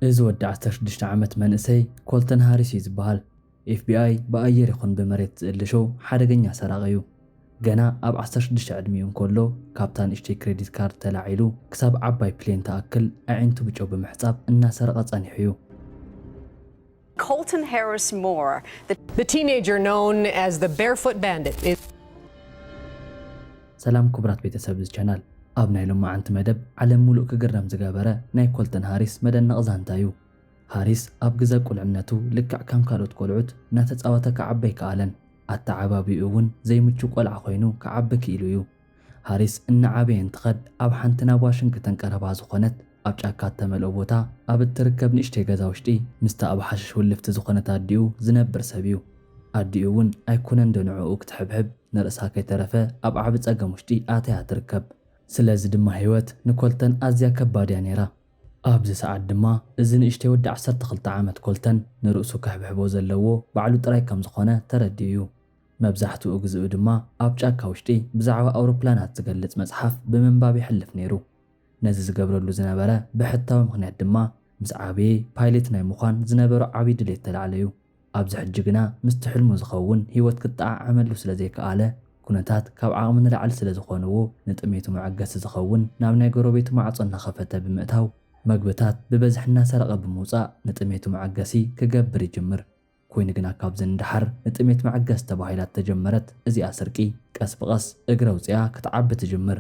እዚ ወዲ ዓሰርተ ሽዱሽተ ዓመት መንእሰይ ኮልተን ሃሪስ እዩ ዝበሃል። ኤፍ ቢ ኣይ ብኣየር ይኹን ብመሬት ዝእልሾ ሓደገኛ ሰራቒ እዩ። ገና ኣብ ዓሰርተ ሽዱሽተ ዕድሚኡ እንከሎ ካብታ ንእሽተይ ክሬዲት ካርድ ተላዒሉ ክሳብ ዓባይ ፕሌን ትኣክል ኣዒንቱ ብጨው ብምሕጻብ እናሰረቐ ጸኒሑ እዩ። Colton Harris Moore, the The teenager known as the Barefoot Bandit is ሰላም ክቡራት ቤተሰብ እዚ ቻናል፣ ኣብ ናይ ሎማዓንቲ መደብ ዓለም ሙሉእ ክግረም ዝገበረ ናይ ኮልተን ሃሪስ መደነቕ ዛንታ እዩ። ሃሪስ ኣብ ግዘ ቁልዕነቱ ልክዕ ከም ካልኦት ቆልዑት እናተፃወተ ክዓቢ ኣይከኣለን። ኣተዓባቢኡ እውን ዘይምቹ ቆልዓ ኮይኑ ክዓቢ ክኢሉ እዩ። ሃሪስ እናዓበየ እንትኸድ ኣብ ሓንቲ ናብ ዋሽንግተን ቀረባ ዝኾነት ኣብ ጫካ እተመልኦ ቦታ ኣብ እትርከብ ንእሽተይ ገዛ ውሽጢ ምስታ ኣብ ሓሽሽ ውልፍቲ ዝኾነት ኣዲኡ ዝነብር ሰብ እዩ። ኣዲኡ እውን ኣይኮነን ዶ ንዕኡ ክትሕብሕብ ንርእሳ ከይተረፈ ኣብ ዓቢ ጸገም ውሽጢ ኣትያ ትርከብ። ስለዚ ድማ ህይወት ንኮልተን ኣዝያ ከባድ እያ ነይራ። ኣብዚ ሰዓት ድማ እዚ ንእሽተይ ወዲ ዓሰርተ ክልተ ዓመት ኮልተን ንርእሱ ክሕብሕቦ ዘለዎ ባዕሉ ጥራይ ከም ዝኾነ ተረዲኡ እዩ። መብዛሕትኡ ግዜኡ ድማ ኣብ ጫካ ውሽጢ ብዛዕባ ኣውሮፕላናት ዝገልጽ መጽሓፍ ብምንባብ የሕልፍ ነይሩ። ነዚ ዝገብረሉ ዝነበረ ብሕታዊ ምኽንያት ድማ ምስ ዓበየ ፓይለት ናይ ምዃን ዝነበሮ ዓቢ ድሌት ተላዕለ እዩ። ኣብዚ ሕጂ ግና ምስቲ ሕልሙ ዝኸውን ህይወት ክጠዓዓመሉ ስለ ዘይከኣለ፣ ኩነታት ካብ ዓቕሚ ንላዕሊ ስለ ዝኾንዎ ንጥሜቱ መዐገሲ ዝኸውን ናብ ናይ ጎረቤቱ ማዕጾ እናኸፈተ ብምእታው መግብታት ብበዝሒ እናሰረቐ ብምውጻእ ንጥሜቱ መዐገሲ ክገብር ይጅምር። ኮይኑ ግና ካብዚ ንደሓር ንጥሜት መዐገሲ ተባሂላ እተጀመረት እዚኣ ስርቂ ቀስ ብቐስ እግሪ ኣውጺኣ ክትዓቢ ትጅምር።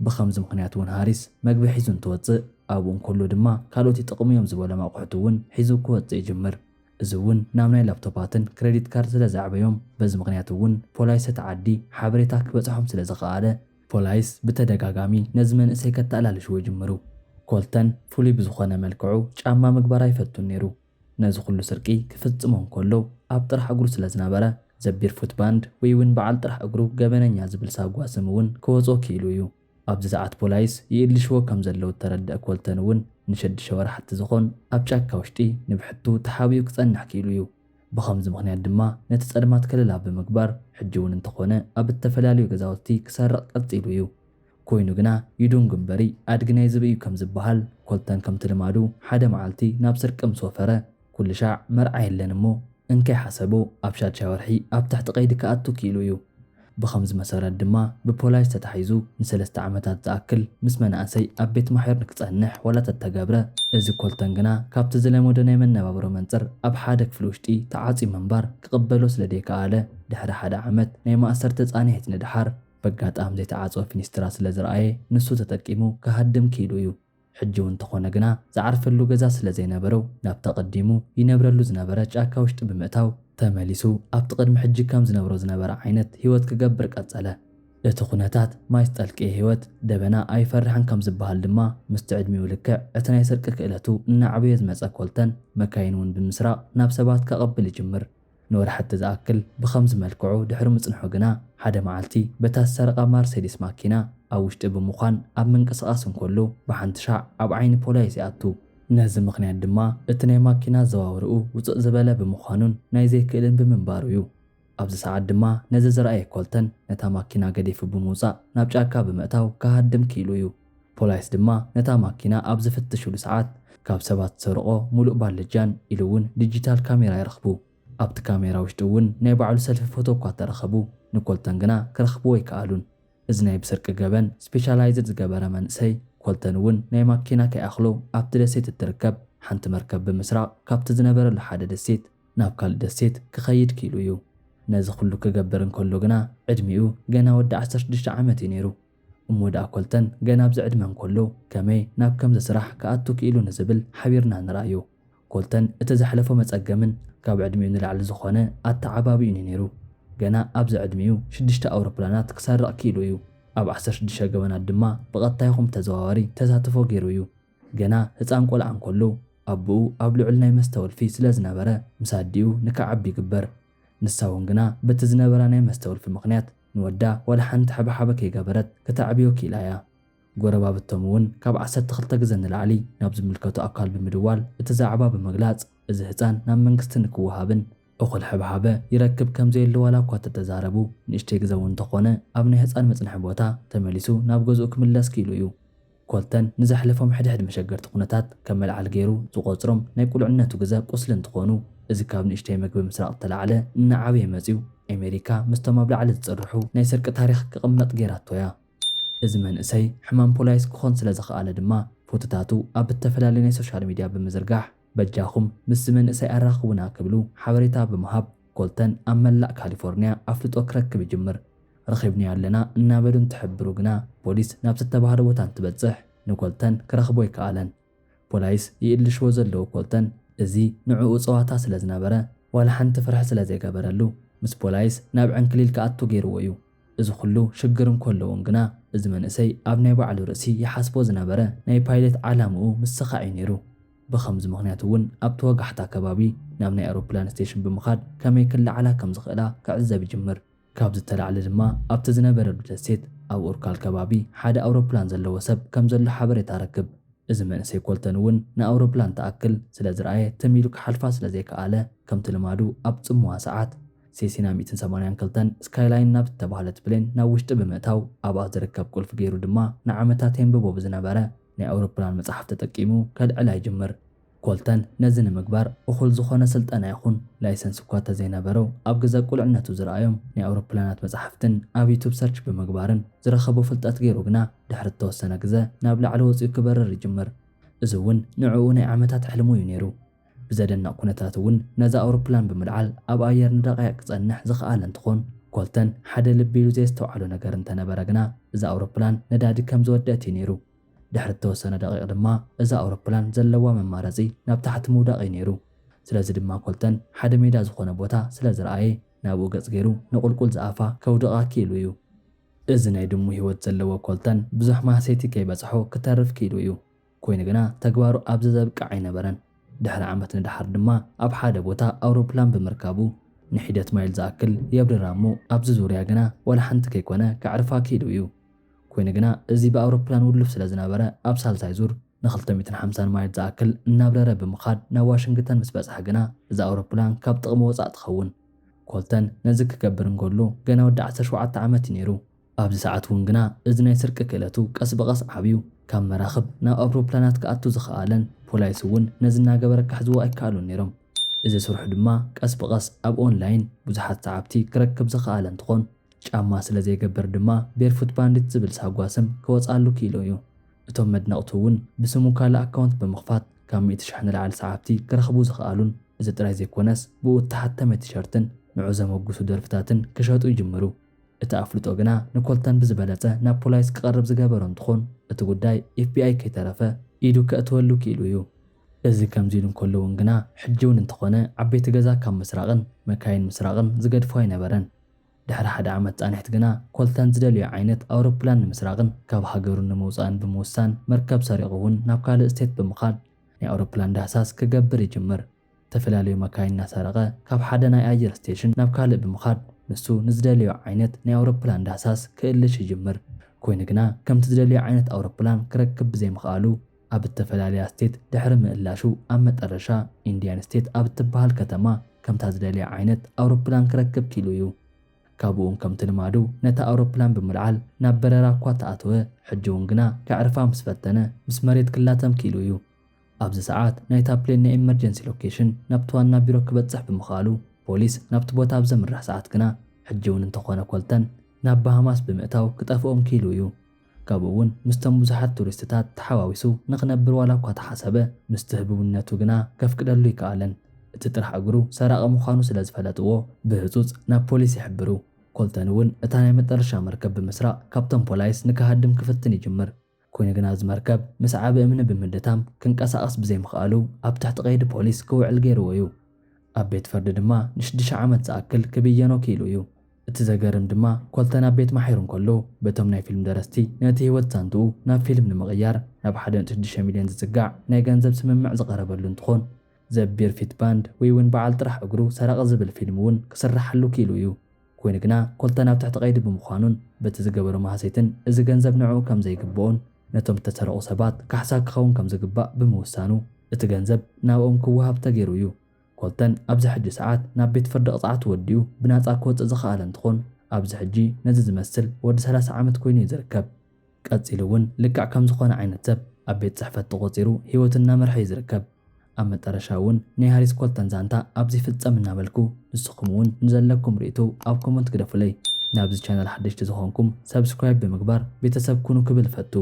ብኸምዚ ምኽንያት እውን ሃሪስ መግቢ ሒዙ እንትወጽእ ኣብኡ እንከሎ ድማ ካልኦት ይጠቕሙ እዮም ዝበሎም ኣቑሑት እውን ሒዙ ክወጽእ ይጅምር። እዚ እውን ናብ ናይ ላፕቶፓትን ክሬዲት ካርድ ስለ ዘዕበዮም በዚ ምኽንያት እውን ፖላይስ እቲ ዓዲ ሓበሬታ ክበጽሖም ስለ ዝኸኣለ ፖላይስ ብተደጋጋሚ ነዚ መንእሰይ ከተኣላልሽዎ ይጅምሩ። ኮልተን ፍሉይ ብዝኾነ መልክዑ ጫማ ምግባር ኣይፈቱን ነይሩ። ነዚ ኩሉ ስርቂ ክፍጽሞ እንከሎ ኣብ ጥራሕ እግሩ ስለ ዝነበረ ዘቢር ፉት ባንድ ወይ እውን በዓል ጥራሕ እግሩ ገበነኛ ዝብል ሳጓ ስም እውን ክወጾ ክኢሉ እዩ። ኣብዚ ሰዓት ፖላይስ ይእልሽዎ ከም ዘለዉ እተረድአ ኮልተን እውን ንሸድሽተ ወርሓት ዝኾን ኣብ ጫካ ውሽጢ ንብሕቱ ተሓቢኡ ክጸንሕ ክኢሉ እዩ። ብኸምዚ ምኽንያት ድማ ነቲ ጸልማት ከለላ ብምግባር ሕጂ እውን እንተኾነ ኣብ እተፈላለዩ ገዛውቲ ክሰርቕ ቀጺሉ እዩ። ኮይኑ ግና ይዱንግ እምበሪ ኣድጊ ናይ ዝብኢ እዩ ከም ዝበሃል ኮልተን ከምቲ ልማዱ ሓደ መዓልቲ ናብ ስርቂ ምስ ወፈረ ኩሉ ሻዕ መርዓ የለን እሞ እንከይ ሓሰቦ ኣብ ሻድሻይ ወርሒ ኣብ ትሕቲ ቀይዲ ክኣቱ ክኢሉ እዩ። ብኸምዚ መሰረት ድማ ብፖላይስ ተታሒዙ ንሰለስተ ዓመታት ዝኣክል ምስ መናእሰይ ኣብ ቤት ማሕዮር ንክጸንሕ ዋላ ተተገብረ እዚ ኮልተን ግና ካብቲ ዝለመዶ ናይ መነባብሮ መንጽር ኣብ ሓደ ክፍሊ ውሽጢ ተዓጽዩ ምንባር ክቕበሎ ስለ ዘይከኣለ ድሕሪ ሓደ ዓመት ናይ ማእሰርቲ ጻንሒት ንደሓር በጋጣም ዘይተዓጽወ ፊኒስትራ ስለ ዝረኣየ ንሱ ተጠቂሙ ክሃድም ክኢሉ እዩ። ሕጂ እውን እንተኾነ ግና ዝዓርፈሉ ገዛ ስለ ዘይነበሮ ናብቲ ኣቐዲሙ ይነብረሉ ዝነበረ ጫካ ውሽጢ ብምእታው ተመሊሱ ኣብቲ ቅድሚ ሕጂ ከም ዝነብሮ ዝነበረ ዓይነት ህይወት ክገብር ቀጸለ። እቲ ኩነታት ማይ ዝጠልቀየ ህይወት ደበና ኣይፈርሕን ከም ዝበሃል ድማ ምስቲ ዕድሚኡ ልክዕ እቲ ናይ ስርቂ ክእለቱ እናዓበየ ዝመጸ ኮልተን መካይን እውን ብምስራቕ ናብ ሰባት ከቐብል ይጅምር። ንወርሓት ዝኣክል ብኸምዚ መልክዑ ድሕሪ ምጽንሑ ግና ሓደ መዓልቲ በታ ዝሰረቓ ማርሴዲስ ማኪና ኣብ ውሽጢ ብምዃን ኣብ ምንቅስቓስ እንከሎ ብሓንቲ ሻዕ ኣብ ዓይኒ ፖላይስ ይኣቱ። ነዚ ምኽንያት ድማ እቲ ናይ ማኪና ኣዘዋውርኡ ውጽእ ዝበለ ብምዃኑን ናይ ዘይክእልን ብምንባሩ እዩ። ኣብዚ ሰዓት ድማ ነዚ ዝረኣየ ኮልተን ነታ ማኪና ገዲፉ ብምውጻእ ናብ ጫካ ብምእታው ክሃድም ክኢሉ እዩ። ፖላይስ ድማ ነታ ማኪና ኣብ ዝፍትሽሉ ሰዓት ካብ ሰባት ዝሰርቖ ሙሉእ ባልጃን ኢሉ እውን ዲጂታል ካሜራ ይረኽቡ። ኣብቲ ካሜራ ውሽጢ እውን ናይ ባዕሉ ሰልፊ ፎቶ እኳ ተረኸቡ ንኮልተን ግና ክረኽብዎ ኣይከኣሉን። እዚ ናይ ብስርቂ ገበን ስፔሻላይዝድ ዝገበረ መንእሰይ ኮልተን እውን ናይ ማኪና ከይኣኽሎ ኣብቲ ደሴት እትርከብ ሓንቲ መርከብ ብምስራቕ ካብቲ ዝነበረሉ ሓደ ደሴት ናብ ካልእ ደሴት ክኸይድ ክኢሉ እዩ። ነዚ ኩሉ ክገብር እንከሎ ግና ዕድሚኡ ገና ወዲ ዓሰርተ ሽዱሽተ ዓመት እዩ ነይሩ። እሞ ደኣ ኮልተን ገና ኣብዚ ዕድመ እንከሎ ከመይ ናብ ከምዚ ስራሕ ክኣቱ ክኢሉ ንዝብል ሓቢርና ንርኣዮ። ኮልተን እቲ ዘሕለፎ መጸገምን ካብ ዕድሚኡ ንላዕሊ ዝኾነ ኣተዓባቢኡን እዩ ነይሩ። ገና ኣብዚ ዕድሚኡ ሽዱሽተ ኣውሮፕላናት ክሰርቕ ክኢሉ እዩ። ኣብ ዓሰርተ ሽዱሽተ ገበናት ድማ ብቐጥታ ይኹን ብተዘዋዋሪ ተሳትፎ ገይሩ እዩ። ገና ህጻን ቆልዓ እንከሎ ኣቦኡ ኣብ ልዑል ናይ መስተ ወልፊ ስለ ዝነበረ ምስ ኣዲኡ ንክዓቢ ይግበር። ንሳ እውን ግና በቲ ዝነበራ ናይ መስተ ወልፊ ምኽንያት ንወዳ ዋላ ሓንቲ ሕብሓበ ከይገበረት ክተዕብዮ ክኢላ እያ። ጎረባብቶም እውን ካብ ዓሰርተ ክልተ ግዘ ንላዕሊ ናብ ዝምልከቶ ኣካል ብምድዋል እቲ ዛዕባ ብምግላጽ እዚ ህጻን ናብ መንግስቲ ንክወሃብን እኹል ሕብሓበ ይረክብ ከም ዘየለ ዋላ እኳ ተተዛረቡ ንእሽተይ ግዘ እውን እንተኾነ ኣብ ናይ ህጻን መጽንሒ ቦታ ተመሊሱ ናብ ገዝኡ ክምለስ ክኢሉ እዩ። ኮልተን ንዘሕለፎም ሕድሕድ መሸገርቲ ኩነታት ከም መልዓል ገይሩ ዝቖጽሮም ናይ ቁልዕነቱ ግዘ ቁስሊ እንትኾኑ፣ እዚ ካብ ንእሽተይ መግቢ ምስራቕ እተላዕለ እናዓበየ መጺኡ፣ ኣሜሪካ ምስቶም ኣብ ላዕሊ ዝጽርሑ ናይ ስርቂ ታሪኽ ክቕመጥ ገይራቶ እያ። እዚ መንእሰይ ሕማም ፖላይስ ክኾን ስለ ዝኸኣለ ድማ፣ ፎቶታቱ ኣብ እተፈላለዩ ናይ ሶሻል ሚድያ ብምዝርጋሕ፣ በጃኹም ምስዚ መንእሰይ ኣራኽቡና ክብሉ ሓበሬታ ብምሃብ፣ ኮልተን ኣብ መላእ ካሊፎርንያ ኣፍልጦ ክረክብ ይጅምር። ረኺብናዮ ኣለና እናበሉ እንትሕብሩ ግና፣ ፖሊስ ናብ ዝተባህለ ቦታ እንትበጽሕ ንኮልተን ክረኽቦ ኣይከኣለን። ፖላይስ ይእልሽዎ ዘለዉ ኮልተን፣ እዚ ንዕኡ ጸዋታ ስለ ዝነበረ፣ ዋላ ሓንቲ ፍርሒ ስለ ዘይገበረሉ፣ ምስ ፖላይስ ናብ ዕንክሊል ክኣቱ ገይርዎ እዩ። እዚ ኩሉ ሽግር እንከሎ እውን ግና፣ እዚ መንእሰይ ኣብ ናይ ባዕሉ ርእሲ ይሓስቦ ዝነበረ ናይ ፓይለት ዓላምኡ ምስኻዕ እዩ ነይሩ። ብኸምዚ ምኽንያት እውን ኣብቲ ወጋሕታ ከባቢ ናብ ናይ ኣውሮፕላን ስቴሽን ብምኻድ ከመይ ክለዓላ ከም ዝኽእላ ክዕዘብ ይጅምር። ካብ ዝተላዕለ ድማ ኣብቲ ዝነበረሉ ደሴት ኣብ ኡርካል ከባቢ ሓደ ኣውሮፕላን ዘለዎ ሰብ ከም ዘሎ ሓበሬታ ረክብ። እዚ መንእሰይ ኮልተን እውን ንኣውሮፕላን ትኣክል ስለ ዝረኣየ ትም ኢሉ ክሓልፋ ስለ ዘይከኣለ፣ ከምቲ ልማዱ ኣብ ጽምዋ ሰዓት ሴሲና ሚእትን ሰማንያን ክልተን ስካይላይን ናብ ዝተባህለት ፕሌን ናብ ውሽጢ ብምእታው ኣብኣ ዝርከብ ቁልፊ ገይሩ ድማ ንዓመታት የንብቦ ብዝነበረ ናይ ኣውሮፕላን መጽሓፍ ተጠቂሙ ከልዕላ ይጅምር። ኮልተን ነዚ ንምግባር እኹል ዝኾነ ስልጠና ይኹን ላይሰንስ እኳ ተዘይነበሮ፣ ኣብ ግዘ ቁልዕነቱ ዝረኣዮም ናይ ኣውሮፕላናት መጻሕፍትን ኣብ ዩቱብ ሰርች ብምግባርን ዝረኸቦ ፍልጠት ገይሩ ግና ድሕሪ እተወሰነ ግዘ ናብ ላዕሊ ወጺኡ ክበርር ይጅምር። እዚ እውን ንዕኡ ናይ ዓመታት ሕልሙ እዩ ነይሩ። ብዘደንቕ ኩነታት እውን ነዛ ኣውሮፕላን ብምልዓል ኣብ ኣየር ንደቓይቕ ክጸንሕ ዝኸኣለ እንትኾን፣ ኮልተን ሓደ ልቢ ኢሉ ዘየስተውዓሎ ነገር እንተነበረ ግና፣ እዛ ኣውሮፕላን ነዳዲ ከም ዝወደአት እዩ ነይሩ። ድሕሪ እተወሰነ ደቂቕ ድማ እዛ ኣውሮፕላን ዘለዋ መማረጺ ናብ ታሕቲ ምውዳቕ እዩ ነይሩ። ስለዚ ድማ ኮልተን ሓደ ሜዳ ዝኾነ ቦታ ስለ ዝረኣየ ናብኡ ገጽ ገይሩ ንቑልቁል ዝኣፋ ከውድቓ ክኢሉ እዩ። እዚ ናይ ድሙ ህይወት ዘለዎ ኮልተን ብዙሕ ማህሰይቲ ከይበጽሖ ክተርፍ ክኢሉ እዩ። ኮይኑ ግና ተግባሩ ኣብዚ ዘብቅዕ ኣይነበረን። ድሕሪ ዓመት ንደሓር ድማ ኣብ ሓደ ቦታ ኣውሮፕላን ብምርካቡ ንሒደት ማይል ዝኣክል የብርራ እሞ ኣብዚ ዙርያ ግና ዋላ ሓንቲ ከይኮነ ከዕርፋ ክኢሉ እዩ። ኮይኑ ግና እዚ ብኣውሮፕላን ውሉፍ ስለ ዝነበረ ኣብ ሳልሳይ ዙር ንክልተ ሚእትን ሓምሳን ማይል ዝኣክል እናብረረ ብምኻድ ናብ ዋሽንግተን ምስ በጽሐ ግና እዛ ኣውሮፕላን ካብ ጥቕሚ ወጻእ ትኸውን። ኮልተን ነዚ ክገብር እንከሎ ገና ወዲ ዓሰርተ ሸውዓተ ዓመት እዩ ነይሩ። ኣብዚ ሰዓት እውን ግና እዚ ናይ ስርቂ ክእለቱ ቀስ ብቐስ ዓብዩ ካብ መራኽብ ናብ ኣውሮፕላናት ክኣቱ ዝኸኣለን ፖላይስ እውን ነዚ እናገበረ ክሕዝዎ ኣይከኣሉን ነይሮም። እዚ ስርሑ ድማ ቀስ ብቐስ ኣብ ኦንላይን ብዙሓት ሰዓብቲ ክረክብ ዝኸኣለ እንትኾን ጫማ ስለ ዘይገብር ድማ ቤርፉት ባንዲት ዝብል ሳጓ ስም ክወፅኣሉ ክኢሉ እዩ። እቶም መድነቕቱ እውን ብስሙ ካልእ ኣካውንት ብምኽፋት ካብ ሚእቲ ሽሕ ንላዕሊ ሰዓብቲ ክረኽቡ ዝኸኣሉን እዚ ጥራይ ዘይኮነስ ብኡ እተሓተመ ቲሸርትን ንዑ ዘመጉሱ ደርፍታትን ክሸጡ ይጅምሩ። እቲ ኣፍልጦ ግና ንኮልተን ብዝበለጸ ናብ ፖላይስ ክቐርብ ዝገበሮ እንትኾን እቲ ጉዳይ ኤፍቢኣይ ከይተረፈ ኢዱ ከእትወሉ ክኢሉ እዩ። እዚ ከምዚ ኢሉ እንከሎ እውን ግና ሕጂ እውን እንተኾነ ዓበይቲ ገዛ ካብ ምስራቕን መካይን ምስራቕን ዝገድፎ ኣይነበረን። ድሕሪ ሓደ ዓመት ጻንሕቲ ግና ኮልተን ዝደልዮ ዓይነት ኣውሮፕላን ንምስራቕን ካብ ሃገሩ ንምውጻእን ብምውሳን መርከብ ሰሪቑ እውን ናብ ካልእ ስቴት ብምኻድ ናይ ኣውሮፕላን ዳህሳስ ክገብር ይጅምር። ዝተፈላለዩ መካይን እናሰረቐ ካብ ሓደ ናይ ኣየር ስቴሽን ናብ ካልእ ብምኻድ ንሱ ንዝደለዮ ዓይነት ናይ ኣውሮፕላን ዳህሳስ ክእልሽ ይጅምር። ኮይኑ ግና ከምቲ ዝደለዮ ዓይነት ኣውሮፕላን ክረክብ ብዘይምኽኣሉ ኣብ እተፈላለያ ስቴት ድሕሪ ምእላሹ ኣብ መጠረሻ ኢንዲያን ስቴት ኣብ እትበሃል ከተማ ከምታ ዝደለዮ ዓይነት ኣውሮፕላን ክረክብ ክኢሉ እዩ። ካብኡ እውን ከምቲ ልማዱ ነታ ኣውሮፕላን ብምልዓል ናብ በረራ እኳ ተኣተወ፣ ሕጂ እውን ግና ከዕርፋ ምስ ፈተነ ምስ መሬት ክላተም ክኢሉ እዩ። ኣብዚ ሰዓት ናይታ ፕሌን ናይ ኤመርጀንሲ ሎኬሽን ናብቲ ዋና ቢሮ ክበጽሕ ብምኽኣሉ ፖሊስ ናብቲ ቦታ ኣብ ዘምርሕ ሰዓት ግና ሕጂ እውን እንተኾነ ኮልተን ናብ ባሃማስ ብምእታው ክጠፍኦም ክኢሉ እዩ። ካብኡ እውን ምስቶም ብዙሓት ቱሪስትታት ተሓዋዊሱ ንኽነብር ዋላ እኳ ተሓሰበ፣ ምስቲ ህቡብነቱ ግና ከፍቅደሉ ኣይከኣለን። እቲ ጥራሕ እግሩ ሰራቒ ምዃኑ ስለ ዝፈለጥዎ ብህጹጽ ናብ ፖሊስ ይሕብሩ። ኮልተን እውን እታ ናይ መጠረሻ መርከብ ብምስራቕ ካብቶም ፖላይስ ንክሃድም ክፍትን ይጅምር። ኮይኑ ግና እዚ መርከብ ምስ ዓቢ እምኒ ብምድታም ክንቀሳቐስ ብዘይምኽኣሉ ኣብ ትሕቲ ቀይዲ ፖሊስ ክውዕል ገይርዎ እዩ። ኣብ ቤት ፍርዲ ድማ ንሽዱሽተ ዓመት ዝኣክል ክብየኖ ክኢሉ እዩ። እቲ ዘገርም ድማ ኮልተን ኣብ ቤት ማሒሩ እንከሎ በቶም ናይ ፊልም ደረስቲ ነቲ ህይወት ዛንትኡ ናብ ፊልም ንምቕያር ናብ ሓደ ነጥቢ ሽዱሽተ ሚልዮን ዝጽጋዕ ናይ ገንዘብ ስምምዕ ዝቐረበሉ እንትኾን ዘቢር ፊት ባንድ ወይ እውን በዓል ጥራሕ እግሩ ሰራቒ ዝብል ፊልም እውን ክስርሓሉ ክኢሉ እዩ። ኮይኑ ግና ኮልተን ኣብ ትሕቲ ቀይዲ ብምዃኑን በቲ ዝገበሮ ማህሰይትን እዚ ገንዘብ ንዕኡ ከም ዘይግብኦን ነቶም እተሰረቑ ሰባት ካሕሳ ክኸውን ከም ዝግባእ ብምውሳኑ እቲ ገንዘብ ናብኦም ክወሃብ ተገይሩ እዩ። ኮልተን ኣብዚ ሕጂ ሰዓት ናብ ቤት ፍርዲ ቅፅዓቱ ወዲኡ ብናፃ ክወፅእ ዝኸኣለ እንትኾን ኣብዚ ሕጂ ነዚ ዝመስል ወዲ ሰላሳ ዓመት ኮይኑ እዩ ዝርከብ። ቀጺሉ እውን ልክዕ ከም ዝኾነ ዓይነት ሰብ ኣብ ቤት ጽሕፈት ተቖጺሩ ህይወቱ እናመርሐ እዩ ዝርከብ። ኣብ መጠረሻ እውን ናይ ሃሪስ ኮልተን ዛንታ ኣብዚ ፍጸም እናበልኩ፣ ንስኹም እውን ንዘለኩም ርእይቶ ኣብ ኮመንት ግደፉለይ። ናብዚ ቻነል ሓደሽቲ ዝኾንኩም ሰብስክራይብ ብምግባር ቤተሰብ ኩኑ ክብል እፈቱ።